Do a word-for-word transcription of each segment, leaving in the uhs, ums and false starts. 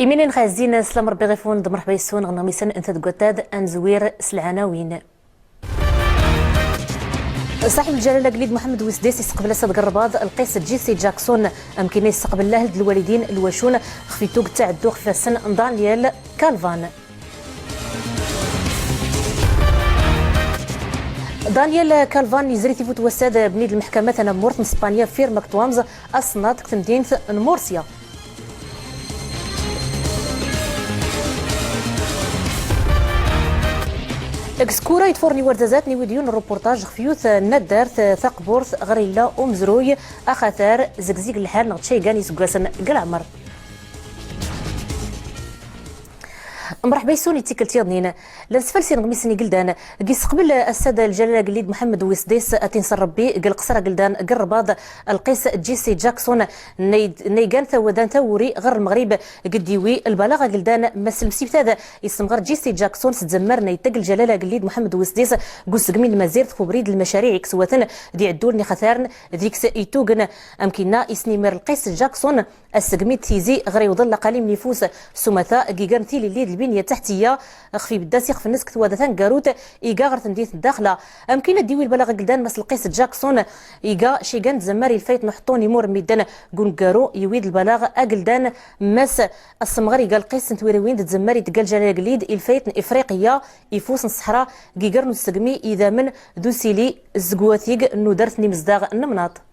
Iminen ɣ ɛezzin, slam Rebbi ɣif-wen, d merḥba yes-wen ɣ nɣmisen n tadggaṭ-ad. Ad nzwir s lɛanawin. Ṣaḥib lǧalala agellid Muḥemmed Wesdis isseqbel ass-a deg Rrbaḍ Lqis Jesse Jackson, amkinna isseqbel lahel d lwalidin lwacun xef itug d taɛeddu xef ifassen n Daniel Calvan. Daniel Calvan izri tifut wass-ad bnid lmeḥkama tanammurt n Spanya fir ma ktwamẓ aṣnaḍ deg temdint n Murcia. Deg Skura itfurn iwarzazat n iwidyun n rupurtaj xef yiwet n taddart taqburt ɣer illa umezruy axatar zegzig lḥal neɣ d ca igan iseggasen g leɛmer. Mreḥba yes-wen i tikkelt yaḍnin. Llan sfalsin ɣ mmi-sen igeldan. Gis qbel ass-ad lǧalala agellid Muḥemmed Wesdis, ad t-inṣer Rebbi, g lqesr ageldan g Rrbaḍ, Lqis Jesse Jackson, nna igan tawadant awuri ɣer Lmeɣrib, ged iwi lbalaɣ ageldan, mass lmsibt-ad issemɣer Jesse Jackson s tzammar nna iteg lǧalala agellid Muḥemmed Wesdis g usegmi n lmazirt f ubrid lmacariɛ ikswaten d iɛedduln ixatarn deg-s itugn. Amkinna isnimir Lqis Jackson, asegmi d tizi ɣer iwḍel laqalim n ifus s umata gigar n tililli d lbinya taḥtiya, xef ibedda s ixef-nnes g twada taneggarut iga ɣer temdint n daxla. Amkinna ad iwi lbalaɣ ageldan mass Lqis Jackson, iga ca igan tzammar ilfayt n uḥeṭṭu n imur n midden g uneggaru, iwi-d lbalaɣ ageldan mass assemɣer iga lqis n twiriwin d tzammar itegga lǧalala agellid ilfayt n Ifriqiya, ifus n ṣṣeḥra, gigar n usegmi, idammen d usili, zgwatig n udert n imezdaɣ n lemnaṭ.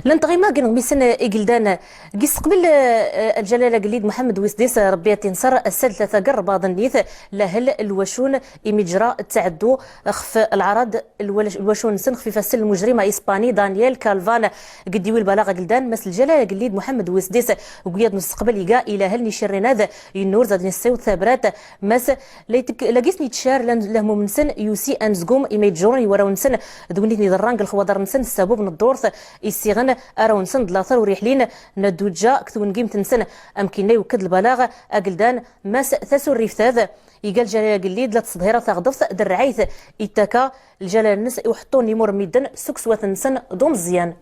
Llan tɣima g inɣmisen igeldan. Gis qbel, eh, lǧalala agellid Muḥemmed Wesdis, Rebbi ad t-inṣer, ass-ad tlata g Rrbaḍ nnit lahel lwacun imi ǧra ttaɛeddu xef lɛaraḍ lwal-, lwacun-nsen xef ifassen n lmujrim aisbani Daniel Calvan. Ged iwi lbalaɣ ageldan mass lǧalala agellid Muḥemmed Wesdis, g uyaḍ n usteqbal iga i lahel n icirren-ad, innurz ad-nn-issiweḍ tabrat, mass la itk-, la gis n-itcar lehmum-nsen yusi anezgum i ma itjurrun i warraw-nsen d win i ten-iḍerran g lexwaḍer-nsen s sabub n ddurt issiɣen arraw-nsen d later ur iḥlin n ddujja g twengimt-nsen. Amkinna iwekked lbalaɣ ageldan mass tasurrift-ad, iga lǧalala agellid la teṣḍhira taɣḍeft d rrɛayt ittaka lǧalala-nnes i uḥeṭṭu n imur n midden s ukswat-nsen d umeẓyan.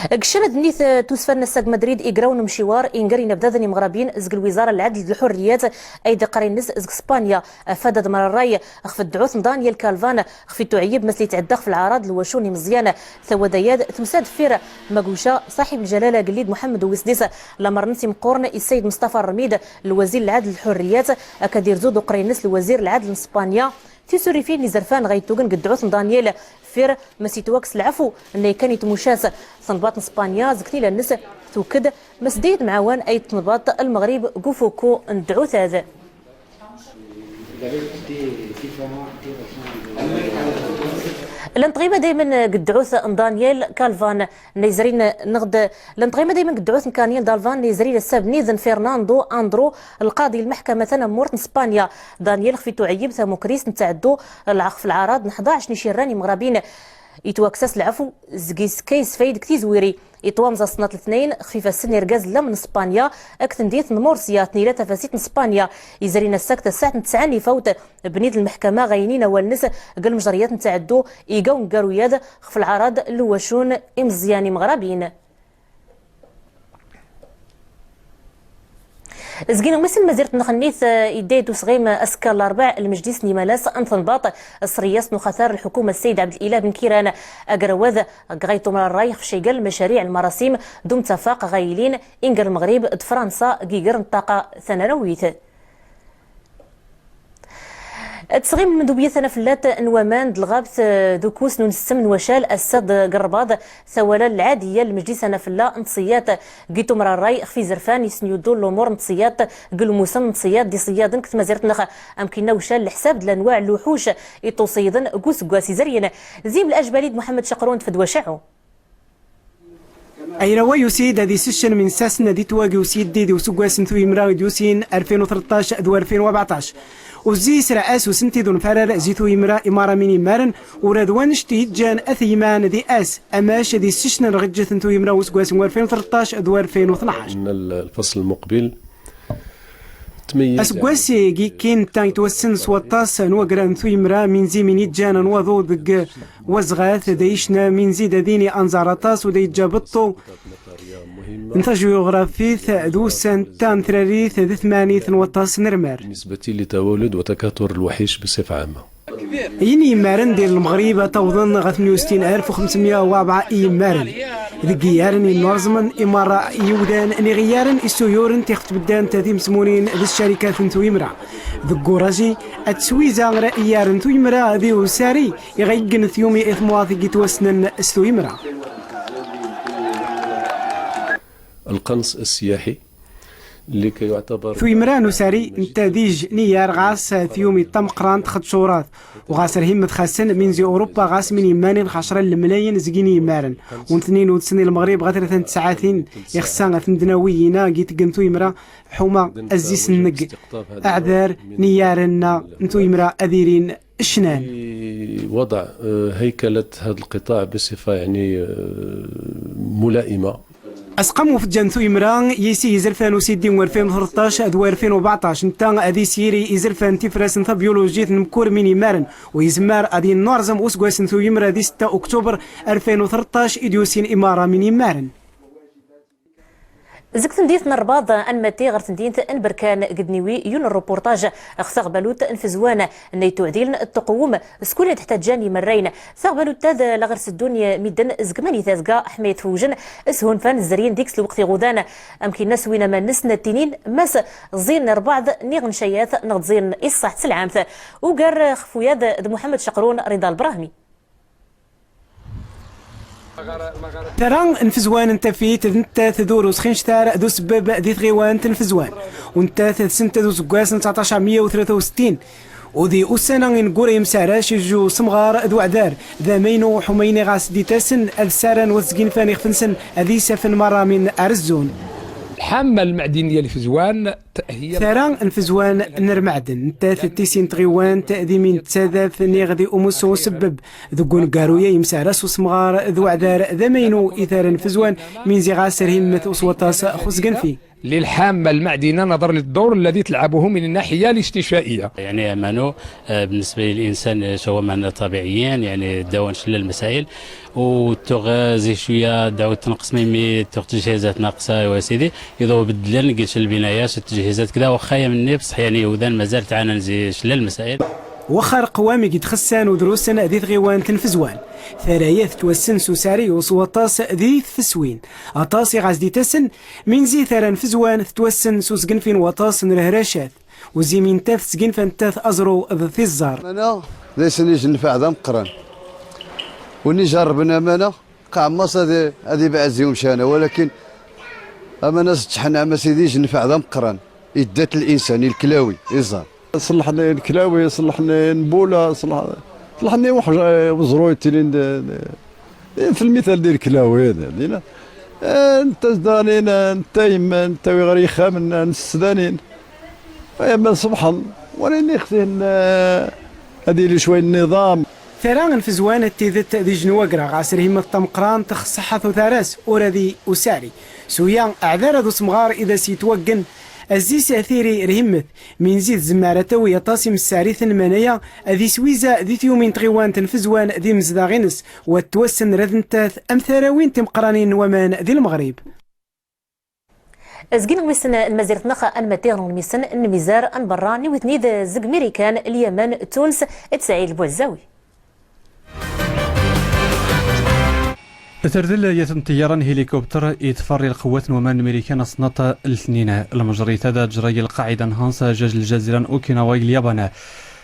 G ccan ad nnit, eh, tusfan ass-a g Madrid igraw n umciwar inger inabdaden imɣrabin zeg lwiẓara n lɛedl d lḥurriyat, ayd iqqar innes zeg Spanya, afad ad mrar rray xef ddɛut n Daniel Calvan, xef ittuɛyib mass la itɛedda xef lɛaraḍ lwacun imeẓyan. Tawada-ad tusa-d fir ma guca ṣaḥib lǧalala agellid Muḥemmed Wesdis, lamer-nnes imeqqurn i Ssayed Meṣṭafa Rrmid, lwazir n lɛedl d lḥurriyat, akkad irzu d uqerri-nnes lwazir n lɛedl n Spanya. Tisurrifin n izerfan ɣa itugn g ddɛut n Daniel, fir mass itwakkes lɛfu nna ikkan itmuc-as. Tanbaḍt n Spanya zeg tnila-nnes tukked mass da itmɛawan ayd tanbaḍt n Lmeɣrib g ufukku n ddɛut-ad. Llan tɣima daymen g ddɛut n Daniel Calvan nna izrin neɣd, llan tɣima daymen g ddɛut n Daniel Calvan nna izrin ass-a bnid n Fernando Andro, lqaḍi n lmeḥkama tanammurt n Spanya. Daniel xef ittuɛyib tamukrist n ttaɛeddu xef lɛaraḍ n ḥdac n icirran imɣrabin. Itwakkes-as lɛfu zeg isekka isfayd g tizwiri. Iṭwamẓ aṣnaḍ letnayn xef ifassen n irgaz llam n Spanya, g tendit n Murcia, tnila tafasit n Spanya. Izrin ass-a g tasaɛt n tesɛa n ifawt, bnid lmeḥkama ɣa inin awal-nnes g lmejriyat n ttaɛeddu iga uneggaru-ad xef lɛaraḍ lwacun imeẓyan imɣrabin. Zeg inɣmisen n tmazirt-nneɣ nnit, eh, idda-d usɣim ass-a larbaɛ lmejlis n imalas n tenbaḍt s rryas n uxatar n lḥukuma Ssayed Ɛebdelilah Ben Kiran, agraw-ad ɣa iṭumra rray xef ca iga lmacariɛ n lmarasim d umtafaq ɣa ilin inger Lmeɣrib d Fransa giger n ṭṭaqa tanarawit. Ad tesɣim lmendubiyat tanafellat n waman d lɣabt, eh, d ukus n unsem n wacal ass-a deg Rrbaḍ, tawala lɛadiya n lmejlis anafella n tṣiyyat, g iṭumra rray xef izerfan isnyuddu n lumur n tṣiyyat g lmusem n tṣiyyat d iṣiyyaden g tmazirt-nneɣ, amkinna ucal leḥsab d lanwaɛ n luḥuc iṭuṣiyḍen g useggas izeryen. Zim lajbali d Muḥemmed Caqrun d Fedwa Caɛu. Ayraw-a yusi-d ad iseččen min sasn ad itwagi usiddid i useggas n tuyemra i d-yusin alfin u tleṭṭac d walfin u rbeɛṭac. Uzzi isra ass usenti d unfarar zi tuymra imaṛa min immaren, ura d wanect iǧǧan ateyman di ass, amac di ssecna n ɣeǧǧet n tuymra usggwasen wa alfin u treṭṭac d wa alfin u tnac. Asggwas i gikkin netta itwassen s waṭas n wagra n tuymra, min zi min iǧǧan anwaḍu deg wazɣat, da icna min zi da dini anẓar aṭas u da iǧǧa beṭṭu n tajyuɣrafit d ussan n trarit d tmanit n waṭas n rmar. بالنسبة لتواجد وتكاثر الوحوش بصفة عامة. Ayen immaren di Lmeɣrib a tawḍen ɣer tmenya u settin alef u xemsemya u rebɛa immaren. Deg iyyaren innuṛẓmen, imaṛra iwdan niɣ iyyaren issuyuren tixef tbeddan timesmunin d ccarikat n tuymra. Deg uraji, ad teswiza ɣer iyyaren tuymra di usari, iɣa iggen tyumi i tmwaḍ i gitwassnen s tuymra. القنص السياحي اللي كيعتبر Tuymra n usari, netta d ij n iyyar ɣas tyumi tameqqrant xeddcuraḍ, u ɣas rhimmet xassen min zi Urupa ɣas min immanen xacra n lemlayen zgin immaren, u ntnin udsen i Lmeɣrib ɣa tlata n tsaɛatin, ixsa ad ten-dnawi ina gitggen tuymra, ḥuma ad zisenneg aɛdar n iyyaren-a n tuymra ad irin ccnan. وضع، آه، هيكلة هذا القطاع بصفة، يعني، آه، ملائمة. Asqam ufeǧǧa n tuymra, yis i izerfan usiddi n walfin u treṭṭac d walfin u rbeɛṭac, netta ad isiri izerfan tifras n tabyulujit n mkur min immaren, u izemmar ad innuṛẓem usggwas n tuymra di setta uktuber alfin u treṭṭac i d-yusin imaṛa min immaren. Zeg temdint n Rrbaḍ a nmatti ɣer temdint n Berkan, ged niwi yiwen n rreportaj ɣer taɣbalut n Fezwan, nna ittuɛdilen ṭṭuqwem s kul n teḥtaǧa n yimerrayen. Taɣbalut-a d la ɣer seddun midden zeg manita tga ḥmayet fewjen, shunfan, zeryen deg-s lweqt iɣudan. Amkinna swin aman-nsen ad ttinin mass ẓilen rrbaḍ niɣ ncayat neɣ ẓilen i ṣṣaḥ n telɛamt. Ugar xef wiyad d Muḥemmed Caqrun, Riḍa Lbrahmi. Tara n Fezwan n Tafit d nettat d urus xinct ar d usebbeb di tɣiwant n Fezwan, u nettat d sent d usggwas n tseɛṭac meyya u tlata u settin. U di ussan-a ineggura imsarac ijju usemɣar d uɛdar d amaynu ḥuma ini ɣas d-ittasen ad ssaran wat sginfan ixef-nsen ad isafen maṛṛa min ar zzun. الحامة المعدنية لفزوان. Tara n Fezwan n Rrmaɛden, nettat d tisin n tɣiwant, d imi nettadaf niɣ d umusu usebbeb deg uneggaru-ya imsarac usemɣar d uɛdar d amaynu i tara n Fezwan, min ziɣ ɣas rhimmet s waṭas xus sgenfi. للحامة المعدنة نظرا للدور الذي تلعبه من الناحية الاستشفائية. يعني، أمانو، آه، بالنسبة للإنسان، آه، سواء معنا طبيعيين، يعني، داون شلل المسائل، وتوغ زي شوية داو تنقص ميمي، توغ تجهيزات ناقصة، يا سيدي. يضو بدلن قيش البنايات والتجهيزات كذا، واخا يا مني، بصح يعني وذان مازال تعانن زي شلل المسائل. Wexxer qwam i gitxessan udrusen di tɣiwant n Fezwan. Tarayat twassen s usari u s waṭas di tfeswin. Aṭas i ɣas d-ittasen, min zi tara n Fezwan tettwassen s usgenfi n waṭas n rehracat. U zi min taf tesgenfant-a aẓru d tiẓẓar. Amana, d ayen i ijnfaɛ d ameqqran. Win ijarrben amana, qeɛ maṣ ad, ad ibɛed zi umcana, walakin amana s ttḥenɛam a sidi ijnfaɛ d ameqqran. Idda-t linsan, i lklawi, iẓar. Ṣellḥen i lklawi, ṣellḥen i nbula, ṣellḥ-, ṣellḥen i weḥj-, weẓru ittilin d, d, في المثال ديال الكلاوي هذا، دينا. آه، نتا زدانين، آه، نتا يما، نتا ويغري خامن، آه، نسدانين. أيا ما سبحان، ولكن يختين، آه، هذه اللي شوي النظام. Tara n Fezwan d tidet d ijnwagra, ɣas rhimet tameqqrant, xṣṣaḥat u taras, ura di usari. Suya, aɛdar ad usemɣar i d as-yetwaggen, Aziz Atiri rhimet, min zi tzemmar ad tawi aṭas imessariten, manaya ad iswiza di tyumin n tɣiwant n Fezwan d imezdaɣ-ines, wa tettwassen rad nettat am tarawin timeqqranin n waman di Lmeɣrib. Zgin ɣmisen n tmazirt-nneɣ, a nmatti ɣer ɣmisen n lmizar n berra, niwitni d zeg Marikan, Lyaman, Tunes, d Saɛid Lbuɛezzawi. Terdel yat n ṭṭiyyara n hélicoptère i tferri lqewwat n waman n Marikan aṣnaṭ n letnin. Lmejriyt-a da tejra i lqaɛida n Hans, jjaj n ljaziṛa n Okinawa, i Lyaban.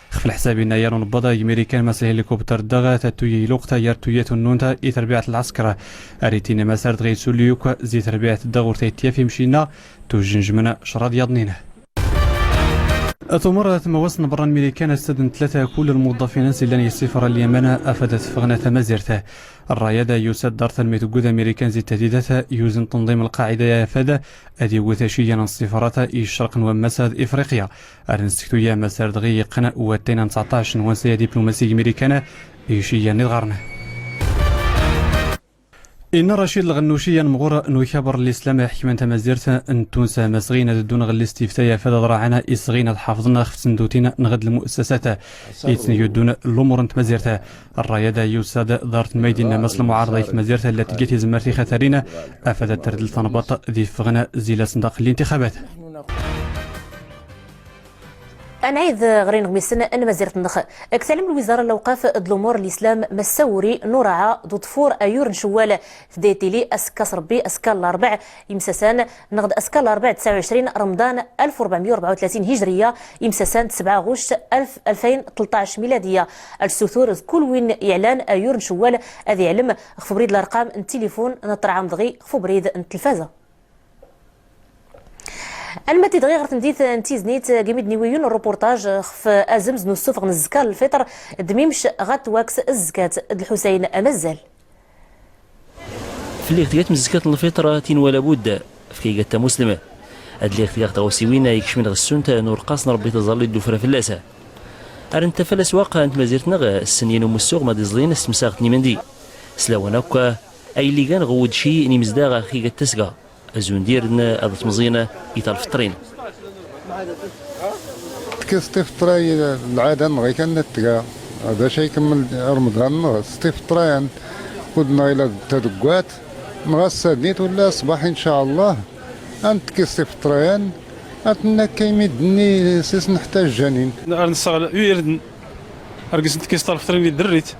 Xef lḥsab inna yar unebbaḍ, Marikan mass lhélicoptère daɣ tattu i lweqt yar tuyya tunnunt i terbiɛt n lɛesker. Ar ittin mass ar dɣa itsulli yakk zi terbiɛt daɣ ur tayt-yaf imcinna, tujjnjmen crad yaḍnin. Tumur tmawast n-berra n-Mirikan a-s-tadn tlata kull lmuḍḍafin-ns illan i ssifra n-Lyaman afad ad-ffɣn tamazirt. Rrayad yusa-d ḍartn mi tuggud Amirikan zi ttahdidat yuzn tnḍim Lqaɛida afad ad-iwwt iciyyan n-ssifrat i ccrq n-wammas d Ifriqya. Ar nsektu ya masar dɣi iqqn wattayn n-tseɛṭac n-wansayan diplumasi n-Mirikan i iciyyan iḍɣarn. Inna Racid Lɣennuci, anmɣur n-ukabr n-lislam iḥkmn tamazirt n-Tunes, ma sɣin ad-ddun ɣ-listifta afad ad-raɛan isɣin ad-ḥafḍn ɣef tsendutin neɣ d-lmussasat itn-yuddun lumur n-tmazirt. Rrayad yusa-d ḍart n-mayd inna mass lmuɛarḍa i tmazirt lla tga tizmart ixatarin afad ad-trdl tanbaḍt d-iffɣn zi lasndaq n-lintixabat. Ad nɛid ɣer ineɣmisen n-tmazirt-nneɣ. Ktalem lwizara n-lawqaf d-lumur n-lislam, mass Sawuri Nuraɛa, d-uḍfur ayur n-Cewwal, tdayt tili askka s-rebbi, askka n-larbeɛ imsasan, neɣ d-askka n-larbeɛ tesɛa u ɛecrin Remḍan alf u rebɛemya u rebɛa u tlatin hijriya, imsasan d-sebɛa ɣuct alf, alfayn tleṭṭac miladiya. Ad-nsutur d kull win iɛlan ayur n-Cewwal ad-iɛlem ɣef ubrid, larqam n-tilifun n-ṭṭerɛam dɣi ɣef ubrid n-telfaza. Ad nmatti dɣi ɣer temdint n-Tiznit, gmi d-niwi yun rrupuṛṭaǧ ɣef azemz n-ussufeɣ n-zzka n-lfiṭr d-mimc ɣa twaks zkat d-Lḥusayn Amazzal. Fell-i tga tmezzikat n-lfiṭr tin wala budd, fk-i gad tamuslem. Ad lliɣ tga tɣawsiwin ikcmen ɣer ssunt n urqas n-Ṛebbi taẓallit d-ufra fell-as. Ar nttaf leswaq n-tmazirt-nneɣ, ssnyin umussuɣ ma d-iẓlin s temsaɣt n-imendi. S lawan akk, aylli gan ɣ-uwdci n-imezdaɣ ax-i gad tasga. Azun d-irn ad tt-mẓin i talfeṭṭrin. Tkist tifeṭṭra i lɛada-nneɣ i kan tga, bac a ikemmel Remḍan-nneɣ s tifeṭṭra-yan, kud-nneɣ ila d taduggat, neɣ ass-a d-nit wala ṣṣbaḥ, in ca Allah, a ntkist tifeṭṭra-yan, a tnnakkay midden-nni s isneḥtaǧ janin. Ar nessaɣ irden, ar gis ntkist talfeṭṭrin i drrit,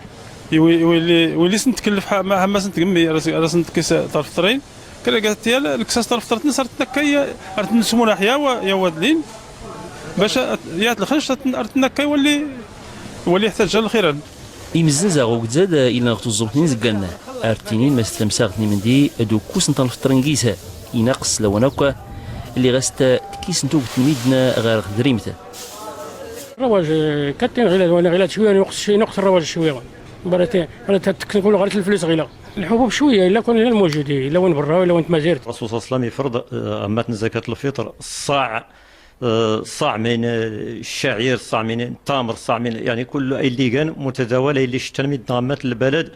i wi-, i willi, willi s-ntkellef ḥa-, ma ḥammas n-tgemmi, ar s-, ar s-ntkist talfeṭṭrin. Kra gat tiyal, lksas talfeṭṭrt-nnes ar tnakkay, ar tnsmunaḥ ya wa-, ya wadlin, bac a-, yat lxenc ar tn-, ar tnakkay walli, walli iḥtaǧ lxiran. Imzzen zaɣ ugzad, illan ɣ tuẓẓumt n inzggan, ar ttinin ma s tamsaɣt n imendi d ukkus n talfeṭṭrin gis, inaqes s lawan akk, lliɣ-as-t tkis n tugt n midden ɣer tedrimt. الرواج، آه، كتين غير، وانا غير شويه نقص شي، نقص الرواج شويه. براتي، براتي تكون غير الفلوس غير. الحبوب شويه، الا كون الا الموجود، الا وين برا، الا وين تمازيرت. الرسول صلى الله عليه وسلم يفرض، آه، عمات زكاة الفطر، الصاع، آه، الصاع من، آه، الشعير، الصاع من التمر، الصاع من، يعني، كل اللي كان متداول، اللي شتى من عمات البلد،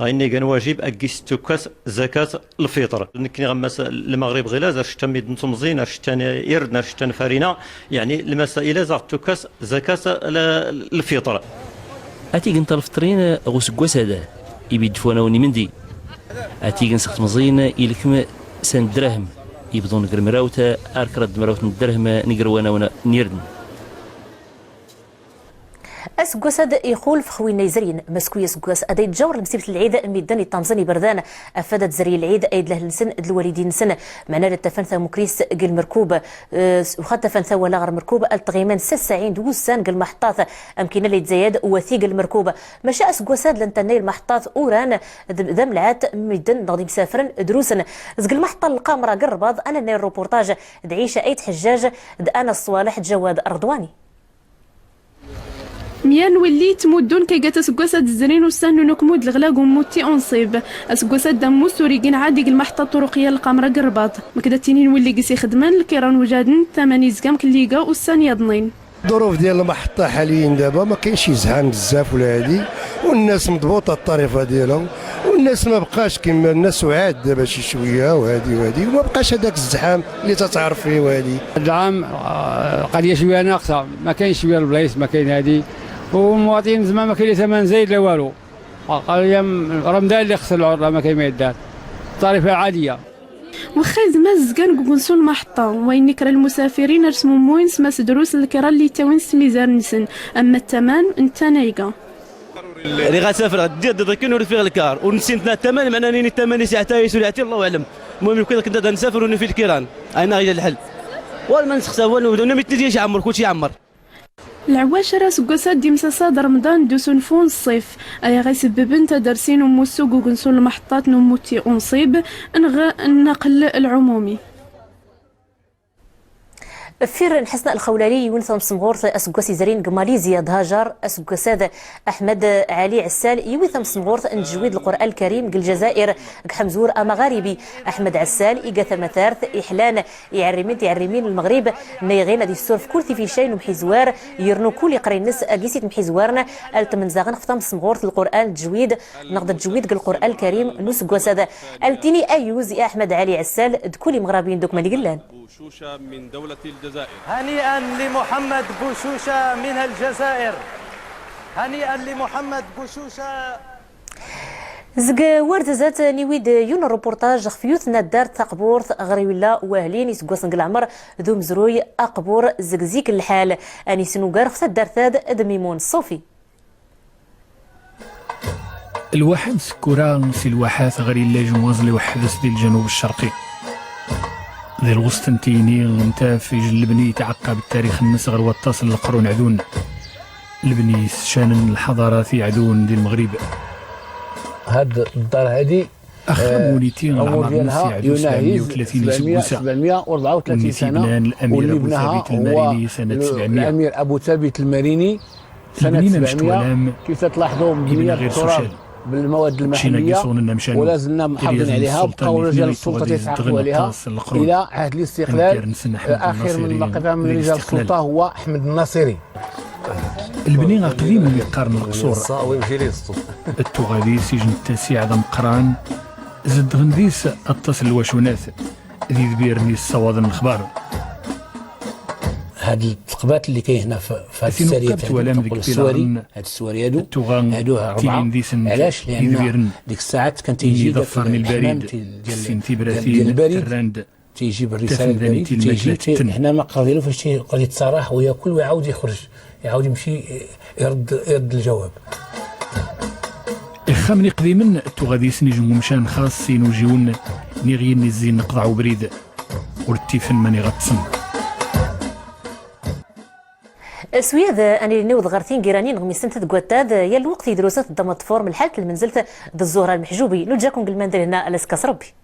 غيني كان واجب اكيس توكاس زكاة الفطر. نكني غمس المغرب غيلا، زا شتى ميدن تمزين، شتى إرد، شتى فرينة، يعني المسائل زا توكاس زكاة ال-، الفطر. Atig n talfeṭṭrin ɣ usggwas-ad, ibid fwanawen imendi. Atig n sxetmẓin ilkem san drahem, ibḍun ger mrawt ar kraḍ mrawt n drahem nger wanawen n irden. Asggwas-ad ixulf x winna izrin, maskuy asggwas ad-id-jawr lemsibt n lɛid midden iṭṭamẓen iberdan, afad ad-zeryen lɛid aydlah-nsen d lwalidin-nsen, meɛna ad tafan tamukrist g lmerkub, eh, s-, uxa tafan tawala ɣer merkub, ad tɣiman sas saɛin d wussan g lmaḥeṭṭat, amkin ad itzayad watig n lmerkub. Maca asggwas-ad llan tannay lmaḥeṭṭat uran d, d amlɛat, midden neɣ d imsafren drusen. Zg lmaḥeṭṭa n lqamra g rrbaḍ, ad nannay rrupuṛṭaǧ d Ɛica Ayt Ḥejjaj d Anas Ṣwaleḥ d Jawad Rḍwani. Mya n willi ittmuddun kaygat asggwas ad-izrin ussan n unukmu d leɣla g ummutti unṣib. Asggwas-ad ammus ur igin ɛad g lmaḥeṭṭa ṭuruqiyya n lqamra g rrbaḍ. Mkd ad-tinin willi gis ixedmen, lkiran ujaden, taman izga mkelliga ussan yaḍnin. الظروف ديال المحطة حاليا دابا ما كاينش يزحام بزاف ولا هادي، والناس مضبوطة الطريفة ديالهم، والناس ما بقاش كيما الناس وعاد دابا شي شوية وهادي وهادي، وما بقاش هداك الزحام اللي تتعرف فيه وهادي. هاد العام، آه، القضية شوية ناقصة، ما كاينش شوية البلايص، ما كاين هادي، والمواطنين زعما ما كاين لا ثمن زايد لا والو. قال لي رمضان اللي خسر العرضة، ما كاين ما يدار. الطريفة عادية. Wexxa izmaz zgan g ugensu n lmaḥeṭṭa, wayen ikra lmusafirin ar smummuyen s ma s drus n lkiran lli ttawin s tmizar-nsen, amma ttaman n ttanayga. Riɣ ad safreɣ, ddiɣ-d akken ur ffiɣ lkar, ur nessin tna ttaman, meɛna nini ttaman-is iɛta-yas ur iɛti, Allahu aɛlam. Lmuhim, lkan akken ad nsafer ur nufi lkiran, ayna ila lḥel. Wal ma nsexsa, wal nubda, numi tnidi iɛemmer, kulci iɛemmer. Lɛewwacer asggwas-ad d imsasa d Remḍan d usunfu n ṣṣif, ay aɣ-isebbeben tadersi n umussu g ugensu n lmaḥeṭṭat n ummutti unṣib, neɣ nnaqel lɛumumi. Ffir n Ḥesna Lxawlali iwwi tamesmɣurt asggwas izrin g Malizya, d hajar asggwas-ad. Aḥmed Ɛali Ɛessal iwwi tamesmɣurt n tejwid Lqur'an Lkarim g Ljazair, g Ḥemzur Amaɣaribi. Aḥmed Ɛessal iga tamatart iḥlan i iɛerrimin tiɛerrimin n Lmeɣrib, nna iɣin ad issuref kull tificayn n umḥizwar, irnu kull iqri-nnes agis itmḥizwarn, ad tmenzaɣen ɣef tamesmɣurt n Lqur'an n tejwid, neɣ d tejwid g Lqur'an Lkarim n usggwas-ad. Altini ayyuz i Aḥmed Ɛali Ɛessal d kull imeɣrabin d ukman i yellan. بوشوشة من دولة الجزائر. هنيئا لمحمد بوشوشة من الجزائر. هنيئا لمحمد بوشوشة. Zeg war tezat niwi-d yiwen n reportage ɣef yiwet n taddart taqburt ɣer iwilla wahlin isggwasen g leɛmer d umezruy aqbur zeg zik n lḥal. Ad nissin ugar ɣef taddart-ad d Mimun Ṣufi. Lwaḥa n Sekkura si lwaḥat ɣer illaj n waẓli uḥbes di lǧanub ccerqi. Di lwesṭ n tiyni n taf ijel lebni itɛeqqab ttarix-nnes ɣer waṭṭas n leqrun ɛdun. Lebni yesscanen lḥaḍarat iɛdun di Lmeɣrib. هاد الدار هادي Axxam, euh, win iti ɣer leɛmer-nnes iɛeddu sebɛemya u tlatin iseggusa. Win iti ibnan Lamir Abu Thabit Lmarini, sanat sebɛemya. Lebni amecṭuḥ alam, ibna ɣir sucal. Ččina n iṣunen amcanu, iryaden n sselṭan itnin i tuɣa di zedɣen aṭas n leqrun. Amkar-nsen Ḥmed Lnaṣiri, di listiqlal. Lebni aqdim i qqaren Leqṣur. D tuɣadis ijent-as iɛḍ ameqqran, zedɣen dis aṭas n lwacunat, d idbiren yessawaḍen lexbar. هاد الثقبات اللي كاين هنا في، في هاد السارية هادي، كنقول السواري، هاد السواري هادو، هادو أربعة. علاش؟ لأن ديك الساعات كان تيجي داك الحمام ديال، ديال البريد. تيجيب الرسالة للبريد، تيجي، تي-، هنا مقر ديالو فاش تيقعد يتصارح وياكل ويعاود يخرج، يعاود يمشي يرد، يرد الجواب. Ixxamen iqdimen, tuɣadis n ijengumcan xaṣ inujiwen, niɣ yinni zzin n qḍeɛ ubrid, ur ttifen mani ɣa ṭṭsen. S wiyad, ad nili niweḍ ɣer tingira n yineɣmisen tadeggat-ad, yal lweqt i drus ad teddam ad tfurm lḥalt n lmenzelt d Ẓuhra Lmeḥjubi. Nuǧǧa-ken g lmendel hna, ad as-kas Ṛebbi.